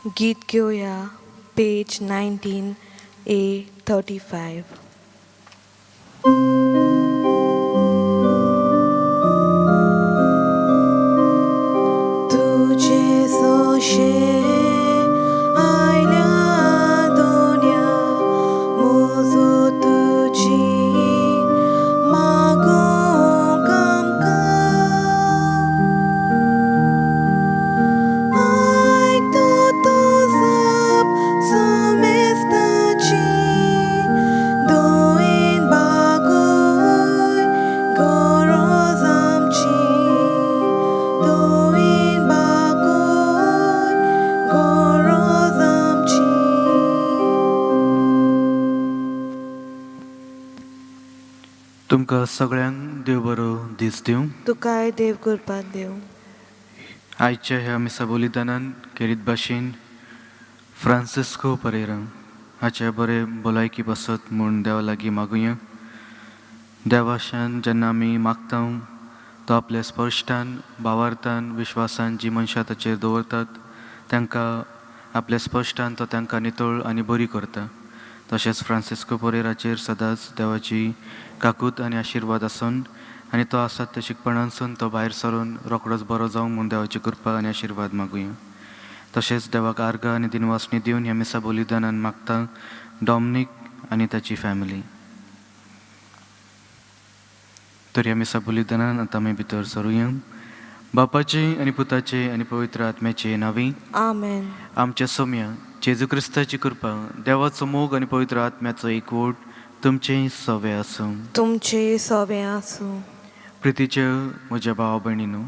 गीत घेवया पेज 19 A 35. तुझे सोशे आयल्या दोन्या मोजो तुजी मागूंक आमकां आयकतो तो जाप सोमेस्ताची दोन बागोय गरज आमची दोन बागोय गरज आमची. तुमकां सगळ्यांक देव बरो दीस दिवं. तुकाय देव कृपा देव. आयच्या ह्या मिसा बलिदानान केरीत भाशेन फ्रांसिस्को परेरा हाचे बरे भलायकी पासत म्हूण देवा लागीं मागुया. देवाशान जेन्ना आमी मागता तो आपल्या स्पश्टान भावार्थान विश्वासान जी मनशां ताचेर दवरतात तांकां आपल्या स्पश्टान तो तांकां नितळ आनी बरी करता. तशेंच फ्रांसिस्को परेराचेर सदांच देवाची काकूत आनी आशिर्वाद आसून आनी तो आसा त्या शिकपणांसून तो भायर सरून रोखडोच बरो जावंक म्हूण देवाची कृपा आनी आशिर्वाद मागुया. तशेंच देवाक आर्गां आनी दिनवासणी दिवन ह्या मिसा बलिदानान मागता डॉमनीक आनी ताची फॅमिली. तर ह्या मिसा बलिदानान आतां आमी भितर सरुया. बापाचे आनी पुताचे आनी पवित्र आत्म्याचे नांवी. आमेन. आमच्या सोम्या जेजू क्रिस्ताची कृपा, देवाचो मोग आनी पवित्र आत्म्याचो एकवट तुमचें सवे आसूं. तुमचे सवे आसूं. प्रितीच्या म्हज्या भावा भयणीनो,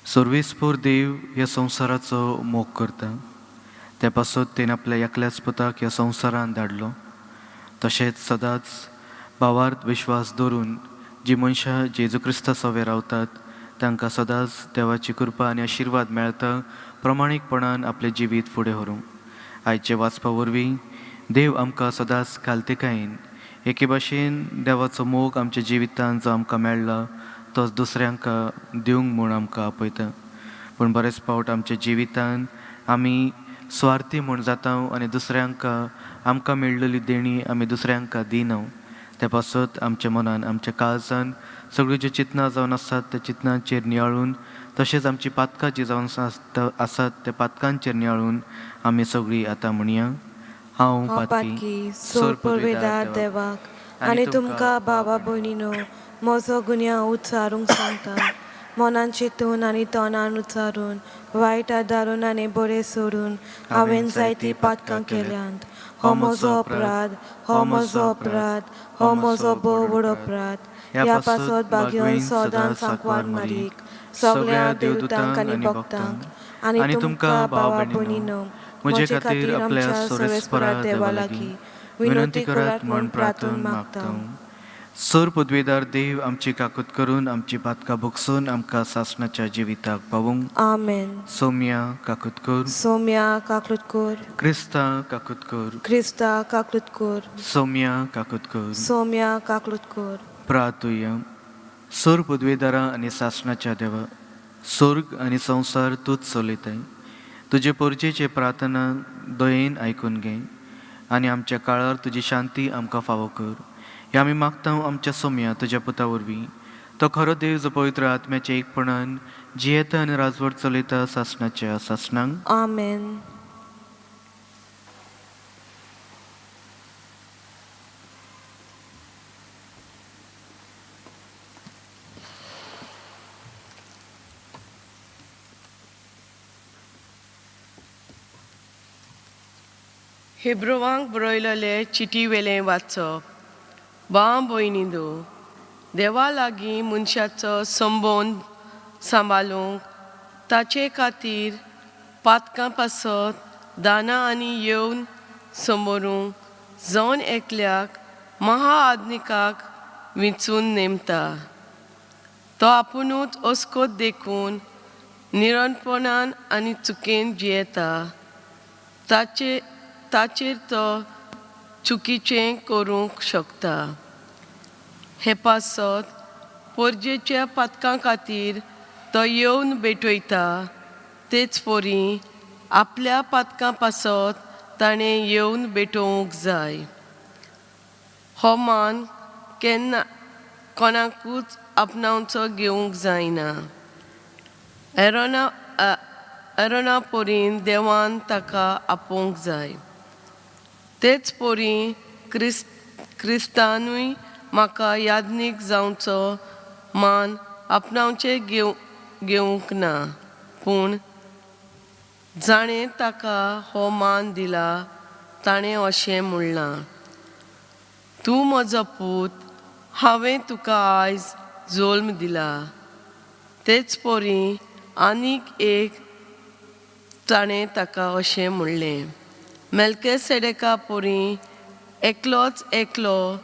सर्वेस्पोर देव ह्या संवसाराचो मोग करता, त्या पासत तेणें आपल्या एकल्याच पुताक ह्या संवसारांत धाडलो. तशेंच सदांच भावार्थ विश्वास दवरून जी मनशां जेजू क्रिस्ता सवे रावतात तांकां सदांच देवाची कृपा आनी आशिर्वाद मेळता प्रमाणीकपणान आपलें जिवीत फुडें व्हरूंक. आयचे वाचपा वरवीं देव आमकां सदांच खालतेकायेन एके भाशेन देवाचो मोग आमच्या जिवितांत जो आमकां मेळ्ळा तोच दुसऱ्यांक दिवंक म्हूण आमकां आपयता. पूण बरेच फावट आमच्या जिवितान आमी स्वार्थी म्हूण जाता आनी दुसऱ्यांक आमकां मेळ्ळेली देणी आमी दुसऱ्यांक दिना. त्या पासत आमच्या मनान आमच्या काळजान सगळीं ज्यो चिंतनां जावन आसात त्या चिंतनांचेर नियाळून, तशेंच आमची पातकां जी जावन आसात त्या पातकांचेर नियाळून आमी सगळीं आतां म्हणया, हांव हांव पातकी सोर पुर्वेदार देवाक आनी तुमकां बाबा भयणीनो म्हजो गुन्यांव उच्चारूंक सांगता. मनान चिंतून आनी तोंडान उच्चारून, वायट आदारून आनी बरें सोडून हांवें जायतीं पातकां केल्यांत. हो म्हजो अपराध, हो म्हजो अपराध, हो म्हजो भोव व्हड अपराध. ह्या पासत भाग्योन सदांच सांकवार मारीक, सगळ्या देवदूतांक आनी भक्तांक आनी तुमकां भावा भयणीनो म्हजे खातीर आमच्या सर्वेस्परा देवा लागीं विनंती करात म्हूण प्रार्थून मागता. सर पदवेदार देव आमची काकूत करून आमची पातकां भोगसून आमकां सासणाच्या जिविताक पावूंक. आमेन. सोम्या काकूत कर. सोम्या काकलूत कर. क्रिस्ता काकूत कर. क्रिस्ता काकलूत कर. सोम्या काकूत कर. सोम्या काकलूत कर. प्रातुया. सोर पदवेदारा आनी सासणाच्या देवा, स्वर्ग आनी संवसार तूंच चलयताय. तुजे परजेचे प्रार्थना दयेन आयकून घे आनी आमच्या काळार तुजी शांती आमकां फावो कर. हे आमी मागता आमच्या सोम्या तुज्या पुता वरवीं, तो खरो देव जो पवित्र आत्म्याच्या एकपणान जियेता आनी राजवट चलयता सासणाच्या सासणांक. आमेन. हेब्रोवांक बरयलेले चिटी वेलें वाचप. भाव भयणींनो, देवा लागीं मनशाचो संबंद सांबाळूंक ताचे खातीर पातकां पासत दानां आनी येवन समोरूंक जण एकल्याक महाआज्ञिकाक विंचून नेमता. तो आपुणूच अस्कोत देखून निरणपणान आनी चुकेन जियेता. ताचेर तो चुकीचें करूंक शकता. हे पासत परजेच्या पातकां खातीर तो येवन भेटयता, तेच परी आपल्या पातकां पासत ताणें येवन भेटोवंक जाय. हो मान केन्ना कोणाकूच आपणावचो घेवंक जायना. एरोना परीन देवान ताका आपोवंक जाय. तेच परी क्रिस्तानूय म्हाका याज्ञीक जावचो मान आपणावचें घेवंक ना, पूण जाणें ताका हो मान दिला ताणें अशें म्हणलां, तूं म्हजो पूत, हांवें तुका आयज जल्म दिला. तेच परी आनीक एक ताणें ताका अशें म्हणलें, मेल्केसेडेका परी एकलोच एकलो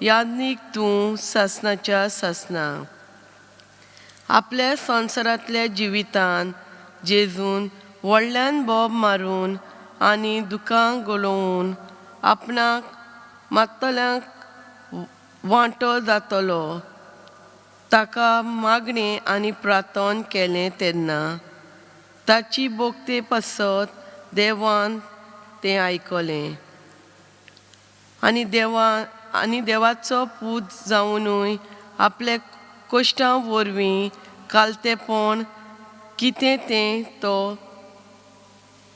याज्ञीक तूं सासणाच्या सासणा. आपल्या संवसारांतल्या जिवितान जेजून व्हडल्यान बोब मारून आनी दुकां गलोवन आपणाक मागतल्यांक वांटो जातलो ताका मागणें आनी प्रार्थन केलें तेन्ना ताची भोक्ते पासत देवान तें आयकलें. आनी आनी देवाचो पूत जावनूय आपल्या कश्टां वरवीं कालतेपण कितें तें तो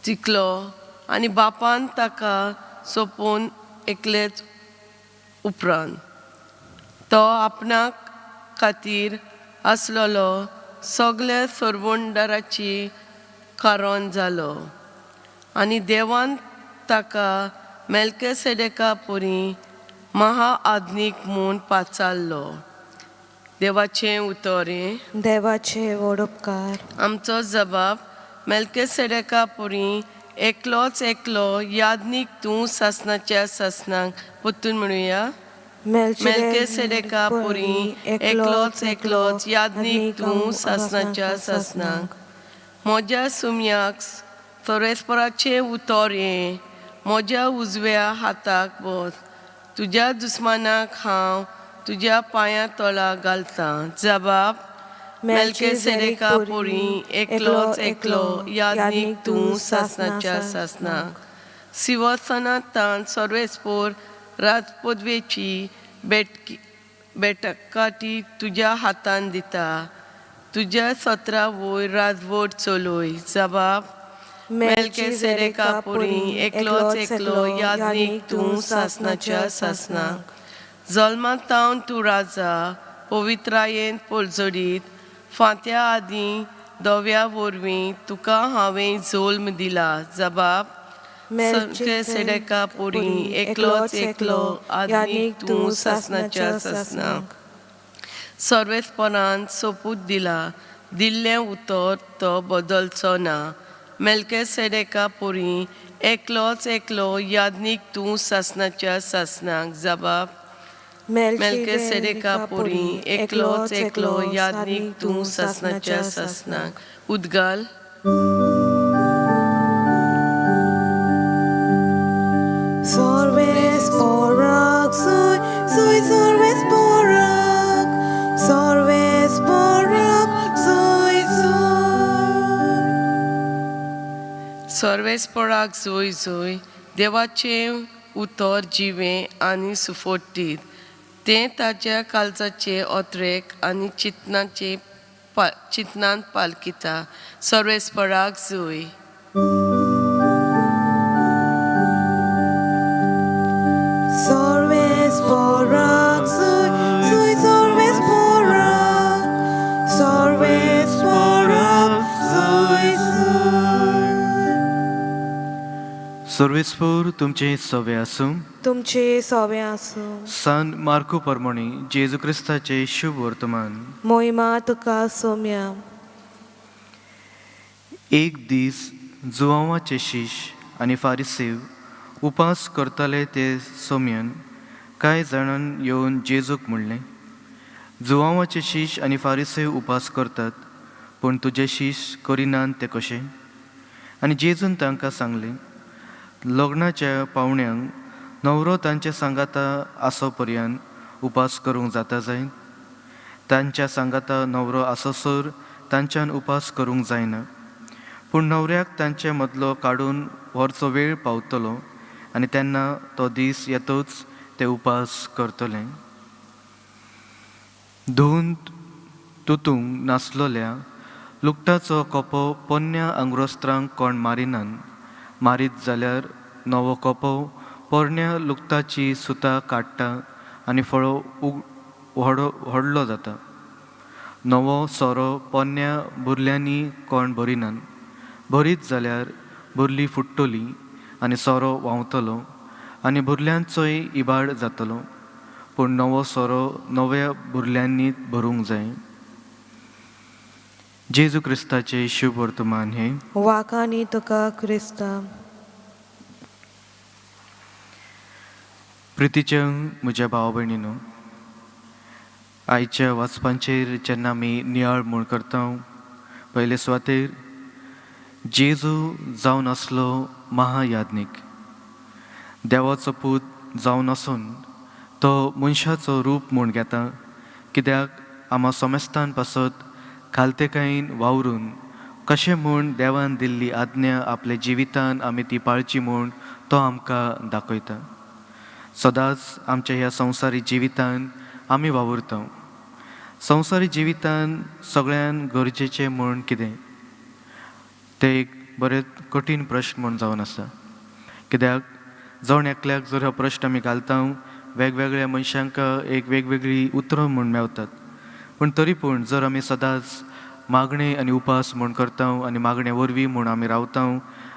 चिकलो आनी बापान ताका सोंपोवन एकलेच उपरांत तो आपणाक खातीर आसलेलो सगल्या सरवंडाराची कारण जालो. आनी देवान ताका मेल्केसेडेका परी महाआधनीक म्हूण पाचारलो. देवाचें उतर हें. देवाचे व्हड उपकार. आमचो जबाब मेल्केसेडेका परी एकलोच एकलो याज्ञीक तूं सासणाच्या सासणाक. परतून म्हणुया. मेल्केसेडेका परी एकलोच एकलोच याज्ञीक तूं सासणाच्या सासणाक. म्हज्या सुम्याक सर्वेस्पराचें उतर हें, म्हज्या उजव्या हाताक बस, तुज्या दुस्मानाक हांव तुज्या पांयां तळा घालतां. जबाब मेल्केसेडेका परी एकलोच एकलो याज्ञीक तूं सासणाच्या सासणाक. सिंहासनांत सर्वेस्पोर राजपदवेची बेटकाटी तुज्या हातान दिता, तुज्या सतरा वयर राजवट चलय. जबाब मेल्केसेडेका परी एकलोच एकलो याज्ञीक तूं सासणाच्या सासणाक. जल्मांतावन तूं राजा पवित्रायेन पोलजडीत फांत्या आदीं दोव्या वरवीं तुका हांवें जल्म दिला. जबाब मेल्केसेडेका परी एकलोच एकलो याज्ञीक तूं सासणाच्या सासणाक. सर्वेस्परान सोपूत दिला, दिल्लें उतर तो बदलचो ना. मेल्केसेडेका परी एकलोच एकलो याज्ञीक तूं सासणाच्या सासणाक. जबाब मेल्केसेडेका परी एकलोच एकलो याज्ञीक तूं सासणाच्या सासणाक. उदगाल. सर्वेस्पराक सुय सुय, सर्वेस्पराक, सर्वेस्पराक सुय सुय. सर्वेस्पराक जोय जोय. देवाचें उतर जिवें आनी सुफोटीत, तें ताच्या काळजाचे ओतरेक आनी चिंतनाचे चिंतनान पालकिता. सर्वेस्पराक जोय. सर्वेस्पराक सुय सुय, सर्वेस्पराक, सर्वेस्पराक सुय सुय. सर्वेस्पोर तुमचें सवे आसूं. तुमचे सोवे आसूं. सान मार्को परमणी जेजू क्रिस्ताचें शुभ वर्तमान. मोहिमा तुका सोम्या. एक दीस जुवांवाचे शीश आनी फारिसेव उपास करताले ते सोम्यान कांय जाणान येवन जेजूक म्हणलें, जुवांवाचे शीश आनी फारिसेव उपास करतात, पूण तुजे शीश करिनात ते कशें? आनी जेजून तांकां सांगलें, लग्नाच्या पावण्यांक न्हवरो तांचे सांगाता आसो पर्यंत उपास करूंक जाता जायत? तांच्या सांगाता न्हवरो आसोसर तांच्यान उपास करूंक जायना. पूण न्हवऱ्याक तांचे मदलो काडून व्हरचो वेळ पावतलो आनी तेन्ना तो दीस येतच ते उपास करतले. धुवन तुतूंक नासलोल्या लुगटाचो कोपो पोन्न्या आंगवस्त्रांक कोण मारिनात, मारीत जाल्यार नवो कोपो पोरण्या लुगटाची सुतां काडटा आनी फळो उग व्हडो व्हडलो जाता. नवो सोरो पोन्न्या बुरल्यांनी कोण भरिनात, भरीत जाल्यार बुरली फुट्टली आनी सोरो व्हांवतलो आनी बुरल्यांचोय इबाड जातलो. पूण नवो सोरो नव्या बुरल्यांनी भरूंक जाय. जेजू क्रिस्ताचें शुभ वर्तमान हें. वाखाणी तुका क्रिस्ता. प्रितीच्या म्हज्या भाव भयणीनो, आयच्या वाचपांचेर जेन्ना आमी नियाळ म्हूण करता, पयले सुवातेर जेजू जावन आसलो महायाज्ञीक. देवाचो पूत जावन आसून तो मनशाचो रूप म्हूण घेता, कित्याक आमा समेस्तान पासत खालतेकायेन वावरून कशें म्हूण देवान दिल्ली आज्ञा आपल्या जिवितान आमी ती पाळची म्हूण तो आमकां दाखयता. सदांच आमच्या ह्या संवसारी जिवितान आमी वावुरता. संवसारी जिवितान सगळ्यान गरजेचें म्हूण कितें, तें एक बरें कठीण प्रश्न म्हूण जावन आसा. कित्याक जण एकल्याक जर हो प्रश्न आमी घालता, वेगवेगळ्या मनशांक एक वेगवेगळीं उतरां म्हूण मेवतात. पूण तरी पूण जर आमी सदांच मागणें आनी उपास म्हूण करता आनी मागणे वरवीं म्हूण आमी रावता,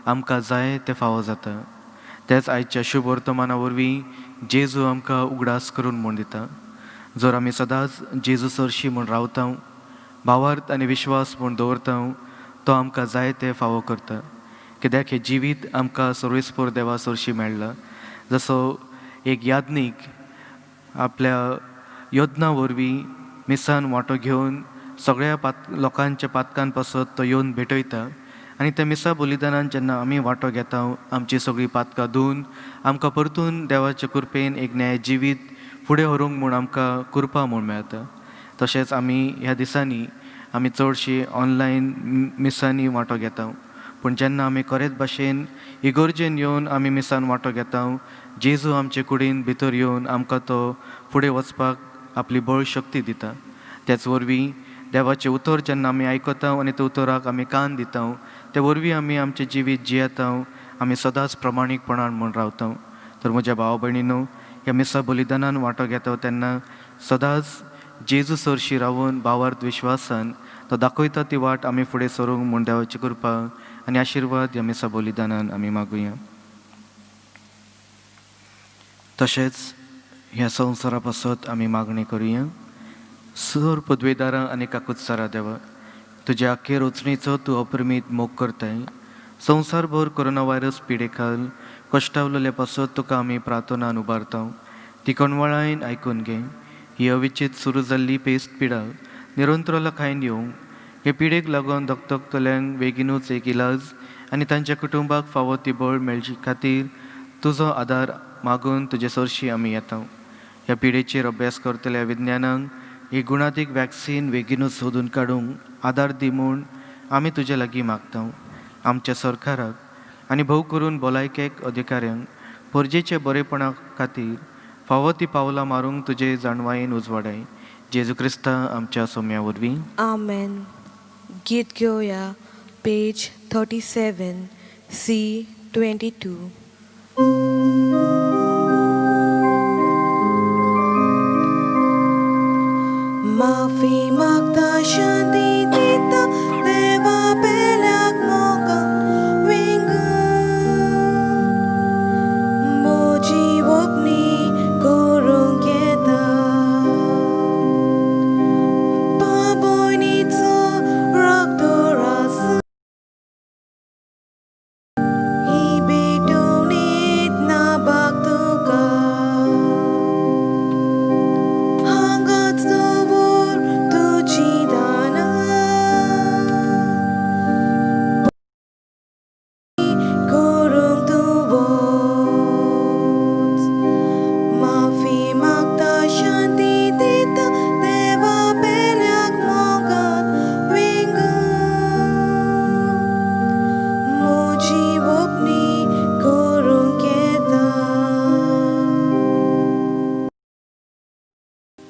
आमकां जाय तें फावो जाता. तेंच आयच्या शुभ वर्तमाना वरवीं जेजू आमकां उगडास करून म्हूण दिता. जर आमी सदांच जेजू सरशी म्हूण रावता, भावार्थ आनी विश्वास म्हूण दवरता, तो आमकां जाय तें फावो करता. कित्याक हें जिवीत आमकां सर्वेस्पोर देवा सरशी मेळ्ळां. जसो एक याज्ञीक आपल्या योजना वरवीं मिसान वांटो घेवन सगळ्या पात लोकांच्या पातकां पासत तो येवन भेटयता आनी त्या मिसा बलिदानान जेन्ना आमी वांटो घेता, आमची सगळीं पातकां धुवन आमकां परतून देवाच्या कृपेन एक न्याय जिवीत फुडें व्हरूंक म्हूण आमकां कृपा म्हूण मेळटा. तशेंच आमी ह्या दिसांनी आमी चडशीं ऑनलायन मिसांनी वांटो घेता, पूण जेन्ना आमी खरेंच भाशेन इगर्जेन येवन आमी मिसान वांटो घेता, जेजू आमचे कुडीन भितर येवन आमकां तो फुडें वचपाक आपली बळ शक्ती दिता. त्याच वरवीं देवाचें उतर जेन्ना आमी आयकता आनी त्या उतराक आमी कान दिता, ते वरवीं आमी आमचें जिवीत जियेता, आमी सदांच प्रमाणीकपणान म्हूण रावता. तर म्हज्या भाव भयणीनो, ह्या मिसा बलिदानान वांटो घेता तेन्ना सदांच जेजू सरशी रावून भावार्थ विश्वासान तो दाखयता ती वाट आमी फुडें सरूंक म्हूण देवाची कृपा आनी आशिर्वाद ह्या मिसा बलिदानान आमी मागुया. तशेंच ह्या संवसारा पासत आमी मागणी करुया. सर पदवेदारां आनी काकुत्सारा देवा, तुज्या आख्खे रचणेचो तूं अपरिमीत मोग करताय. संवसारभर कोरोना व्हायरस पिडेखाल कश्टावलेल्या पासत तुका आमी प्रार्थनान उबारता. ती कणवळायन आयकून घे. ही अविचीत सुरू जाल्ली पेस्ट पिडा निरंतराला खायन येवंक, हे पिडेक लागून धकधकतल्यांक बेगिनूच एक इलाज आनी तांच्या कुटुंबाक फावो ती बळ मेळचे खातीर तुजो आदार मागून तुजे सरशी आमी येता. ह्या पिडेचेर अभ्यास करतल्या विज्ञानांक ही गुणातीक वॅक्सीन बेगिनूच सोदून काडूंक आदार दी म्हूण आमी तुजे लागीं मागता. आमच्या सरकाराक आनी भोव करून भलायकेक अधिकाऱ्यांक परजेच्या बरेपणा खातीर फावो ती पावलां मारूंक तुजे जाणवायेन उजवाडाय. जेजू क्रिस्ता आमच्या सोम्या वरवीं. आमेन. गीत घेवया पेज 37 C 22. माफी मागता, शांती दिता देवा पेल्याक मोगा विंगून म्हजी वपनी करूंक येता. बाबोयनीचो रक्त आसा ही भेटवण.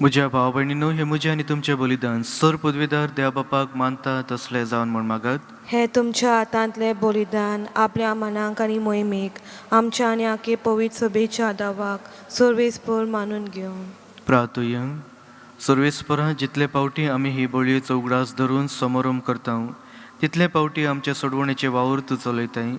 म्हज्या भाव भयणीनो हे म्हजें आनी तुमचें बलिदान सर पदवेदार देव बापाक मानता तसलें जावन म्हूण मागात. हे तुमच्या हातांतलें बलिदान आपल्या मनाक आनी मोहिमेक आमच्या आनी आखे पवित्र सभेच्या दावाक सर्वेस्पर मानून घेवन. प्रार्थुया. सर्वेस्परा, जितले पावटी आमी ही बळयेचो उगडास धरून समारंभ करता तितले पावटी आमच्या सोडवणेचे वावर तूं चलयताय.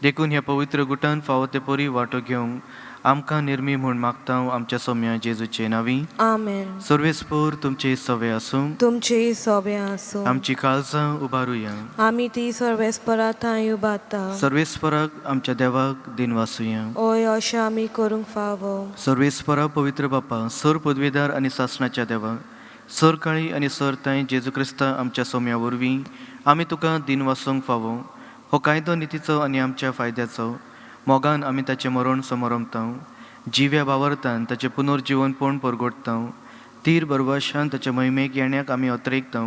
देखून ह्या पवित्र गुटान फावो ते परी वांटो घेवंक आमकां निर्मी म्हूण मागता, आमच्या सोम्या जेजूचे नांवी. आमेन. सर्वेस्पर तुमचे सवे आसूं. तुमचेय सोबें आसूं. आमची काळजां उबारुया. आमी ती सर्वेस्परा थंय उबारता. सर्वेस्पराक आमच्या देवाक दिनवासुया. ओय, अशें आमी करूंक फावो. सर्वेस्परा, पवित्र बापा, सर पदवेदार आनी सासणाच्या देवा, सर काळी आनी सर तांय जेजू क्रिस्ता आमच्या सोम्या वरवीं आमी तुका दिनवासूंक फावो. हो कायदो नितीचो आनी आमच्या फायद्याचो. मोगान आमी ताचें मरण समरमता, जिव्या बावरतान ताचें पुनर्जिवनपण परगटता, तीर बरवाशान ताच्या महिमेक येण्याक आमी अत्रेकता.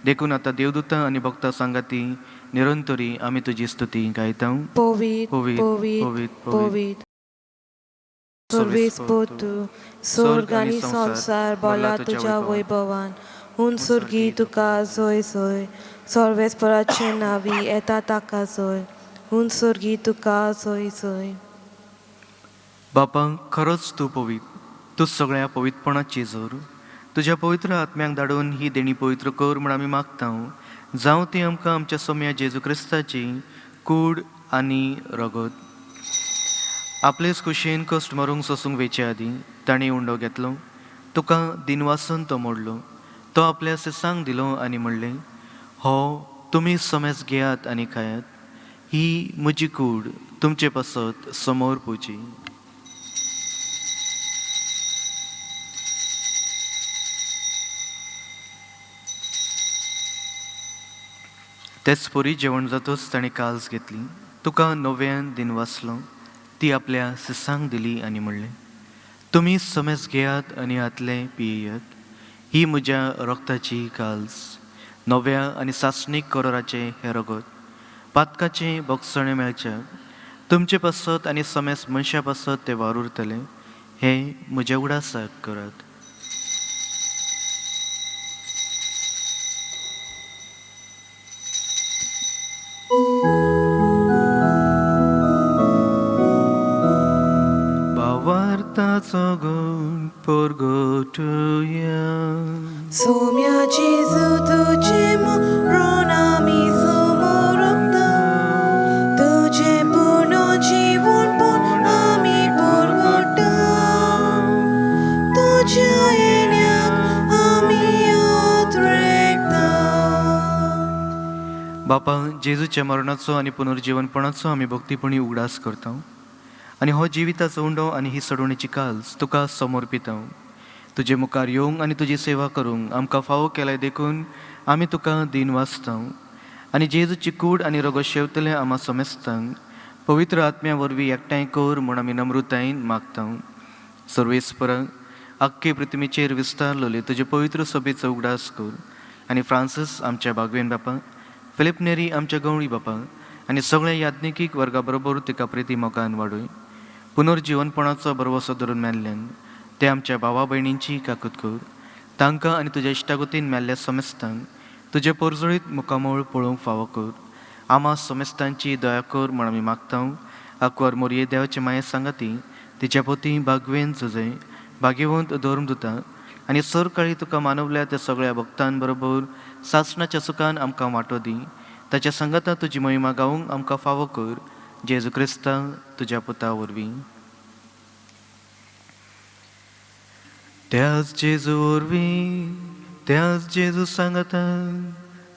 देखून आतां देवदूतां आनी भक्तां सांगाती निरंतरी आमी तुजी स्तुती गायता. पवित्र, पवित्र, पवित्र, पवित्र, पवित्र, सर्वेस्पर तूं, स्वर्ग आनी संवसार भरला तुज्या वैभवान. हून सुर्गी तुका जोय जोय, सर्वेस्पराचे नांवी येता ताका जोय, हून सुर्गी तुका जोय जोय. बापा, खरोच तूं पवित्र, तूं सगळ्या पवित्रपणाची जोर. तुज्या पवित्र आत्म्याक धाडून ही देणी पवित्र कर म्हूण आमी मागता. जावं ती आमकां आमच्या सोम्या जेजू क्रिस्ताची कूड आनी रगत. आपलेच कुशीन कश्ट मरूंक सोसूंक वेचे आदीं ताणें उंडो घेतलो, तुका दिनवासून तो मोडलो, तो आपल्या सिसांक दिलो आनी म्हणलें, हो तुमी समेज घेयात आनी खायात, ही म्हजी कूड तुमचे पासत समोर पुजी. तेच परी जेवण जातच ताणें काल्स घेतली, तुका नव्यान दिनवासलो, ती आपल्या सिसांक दिली आनी म्हणलें, तुमी समेज घेयात आनी हातलें पियेयात, ही म्हज्या रक्ताची काल्स, नव्या आनी सासणीक करोराचें हें रगत, पातकाचें भोगसणें मेळचें तुमचे पासत आनी समेज मनशां पासत तें वार उरतलें. हें म्हज्या उडासाक करात. भावार्थाचो गुण परगटुया. सोम्या जेजू, तुजें मरण आमी समोरता, तुजें पूर्ण जिवनपण आमी परगटा, तुज्या येण्याक आमी अत्रेकता. बापा, जेजूच्या मरणाचो आनी पुनर्जिवनपणाचो आमी भक्तीपणी उगडास करता आनी हो जिविताचो उंडो आनी ही सडवणेची काल्स तुका समर्पिता. तुजे मुखार येवंक आनी तुजी सेवा करूंक आमकां फावो केलाय देखून आमी तुका दीन वाचता. आनी जेजूची कूड आनी रगत शेवतले आमा समेस्तांक पवित्र आत्म्या वरवीं एकठांय कर म्हूण आमी नम्रतायेन मागता. सर्वेस्पर, आख्खे पृथ्वीचेर विस्तारलेले तुजे पवित्र सभेचो उगडास कर आनी फ्रांसीस आमच्या बागवेन बापा, फिलीप नेरी आमच्या गवळी बापा आनी सगळ्या याज्ञिकीक वर्गा बरोबर तिका प्रिती मोगान वाडय. पुनर्जिवनपणाचो भरवसो धरून मेल्ल्यान ते आमच्या भावा भयणींची काकूत कर. तांकां आनी तुज्या इश्टागतीन मेल्ल्या समेस्तांक तुजें परजळीत मुखामळ पळोवंक फावो कर. आमा समेस्तांची दया कर म्हूण आमी मागता. आकवार मोरये देवाचे माये सांगाती, तिच्या पोती बागवेन जुजय भाग्यवंत धर्मदुता आनी सरकाळी तुका मानवल्या त्या सगळ्या भक्तां बरोबर सासणाच्या सुखान आमकां वांटो दी. ताच्या सांगाता तुजी महिमा गावूंक आमकां फावो कर, जेजू क्रिस्ता तुज्या पुता वरवीं. त्याच जेजू वरवीं, त्याच जेजू सांगाता,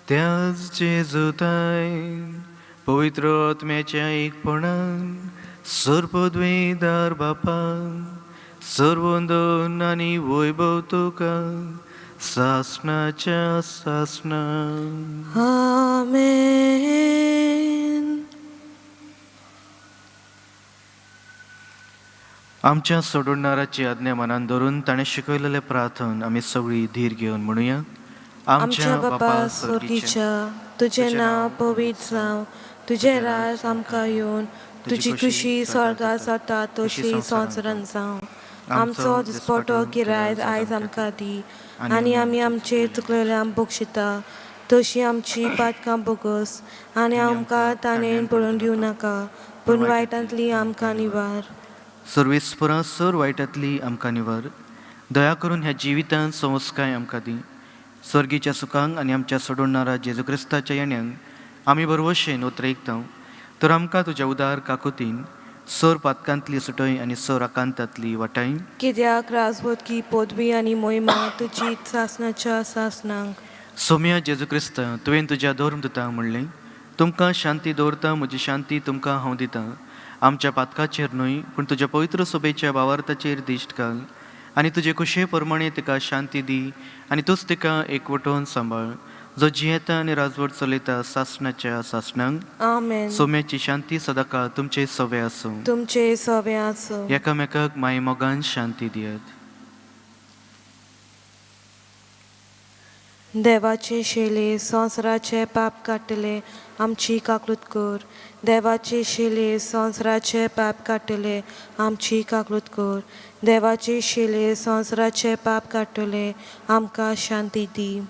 त्याच जेजू ताय पवित्र आत्म्याच्या एकपणान सर्पद्वेदार बापा, सर्वंदन आनी वैभव तुका सासणाच्या सासणा. आमेन. आमच्या सोडणाराची आज्ञा मनान धरून ताणें शिकयलेलें प्रार्थन आमी सगळीं धीर घेवन म्हणुया. आमच्या बापा स्वर्गीच्या, तुजें नांव पवित्र जावं, तुजें राज आमकां येवन, तुजी खुशी स्वर्गात जाता तशी संवसारांत जावं. आमचो दिसपटो गिरायत आयज आमकां दी आनी आमी आमचे चुकलेल्यांक बक्षिता तशी आमची पातकां बोगस आनी आमकां ताणें पडून दिवं नाका पूण वायटांतली आमकां निवार. सर्वेस्परा सर वायटांतली आमकां निवार. दया करून ह्या जिवितांत संस्काय आमकां दी. स्वर्गीच्या सुखांक आनी आमच्या सोडवणारा जेजू क्रिस्ताच्या येण्याक आमी बरवशेन उतरयता तर आमकां तुज्या उदार काकुतीन सर पातकांतली सुटय आनी सर आकांतांतली वाटाय. कित्याक राजवटकी पदवी आनी मोहिमा तुजी सासणाच्या सासणांक. सोम्या जेजू क्रिस्त, तुवें तुज्या धर्मदूतांक म्हणलें, तुमकां शांती दवरता, म्हजी शांती तुमकां हांव दितां. आमच्या पातकाचेर न्हय पूण तुज्या पवित्र सभेच्या भावार्थाचेर दिश्ट घाल आनी तुजे खुशे प्रमाणे तिका शांती दी आनी तूंच तिका एकवटोवन सांबाळ, जो जियेता आनी राजवट चलयता सासणाच्या सासणांक. आमेन. सोम्याची शांती सदांकाळ तुमचे सवे आसूं. तुमचे सवे आसूं. एकामेकाक माई मोगान शांती दियात. देवाचे शेले संवसाराचे पाप काडटले आमची काकूत कर. देवाचे शेले संवसाराचे पाप काडटले आमची काकूत कर. देवाचे शेले संवसाराचे पाप काडटले आमकां शांती दी.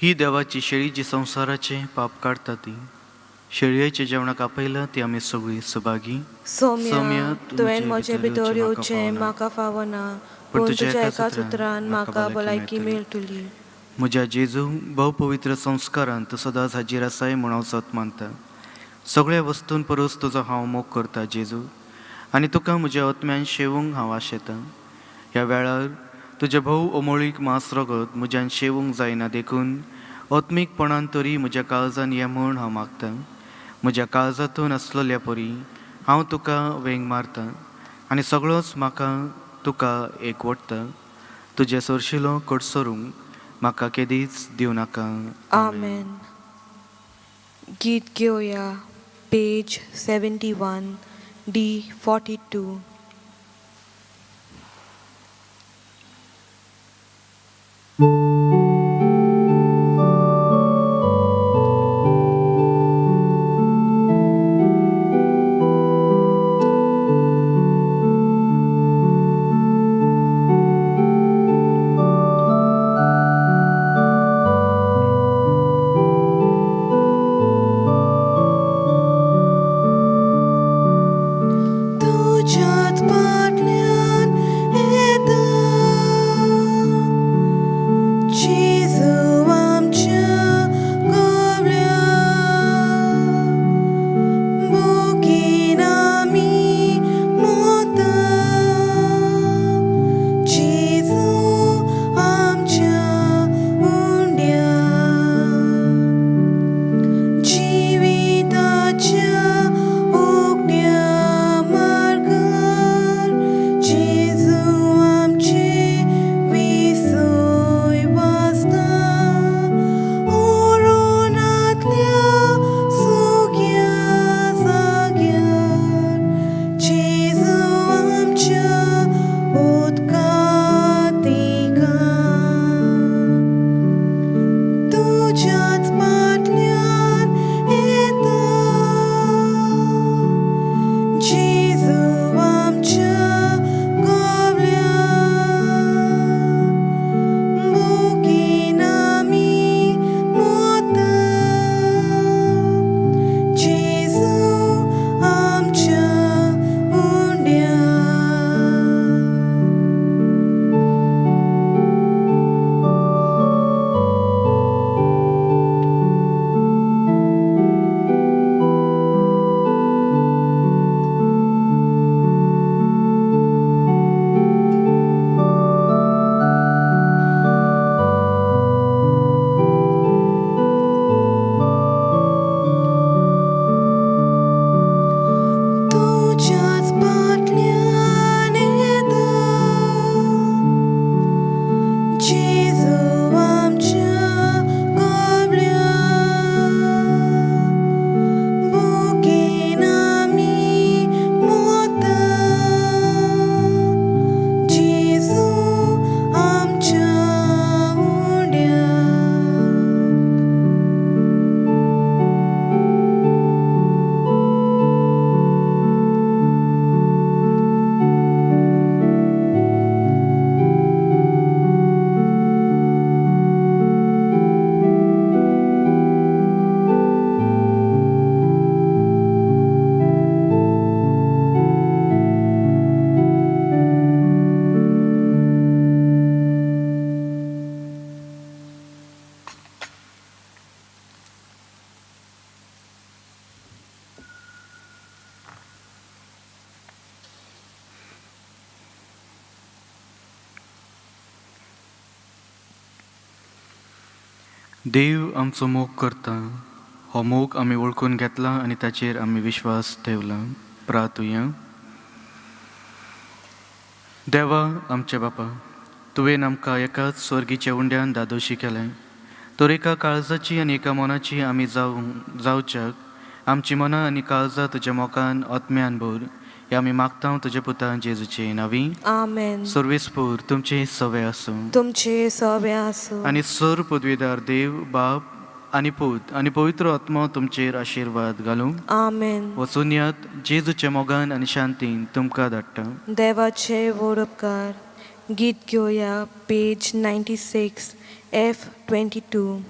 ही देवाची शेळी जी संवसाराचें पाप काडटा ती शेळयेच्या जेवणाक आपयला ती आमी सगळीं सभागी. सोम्या, तुवें म्हजे भितर येवचें म्हाका फावना, पूण तुज्या एकाच उतरान म्हाका भलायकी मेळटली. म्हज्या जेजू, भोव पवित्र संस्कारान तूं सदांच हाजीर आसाय म्हूण हांव सत मानता. सगळ्या वस्तूं परस तुजो हांव मोग करता जेजू, आनी तुका म्हज्या आत्म्यान शेवूंक हांव आशेतां. ह्या वेळार तुजें भोव अमोळीक मांस रगत म्हज्यान शेवूंक जायना देखून आत्मीकपणान तरी म्हज्या काळजान ये म्हूण हांव मागतां. म्हज्या काळजांतून आसलेल्या परी हांव तुका वेंग मारतां आनी सगळोच म्हाका तुका एकवटता. तुजें सरशिलो कडसरूंक म्हाका केदीच दिवं नाका. आमेन. गीत घेवया पेज 71 D 42. तुझ्या देव आमचो मोग करता. हो मोग आमी वळखून घेतला आनी ताचेर आमी विश्वास ठेवला. प्रातुया. देवा आमच्या बापा, तुवें आमकां एकाच स्वर्गीच्या उंड्यान दादोशी केलें, तर एका काळजाची आनी एका मनाची आमी जावं जावच्याक आमची मनां आनी काळजां तुज्या मोगान आत्म्यान भर, हे आमी मागता तुज्या पुता जेजूचे नावी. आमेन. सर्वेस्पूर तुमचे सवे आसूं. तुमचे सवे आसूं. आनी सर पदवीदार देव बाप आनी पूत आनी पवित्र आत्मो तुमचेर आशिर्वाद घालूं. आमेन. वचून यात, जेजूच्या मोगान आनी शांतीन तुमकां धाडटा. देवाचे व्हड उपकार. गीत घेवया, पेज 96, F 22.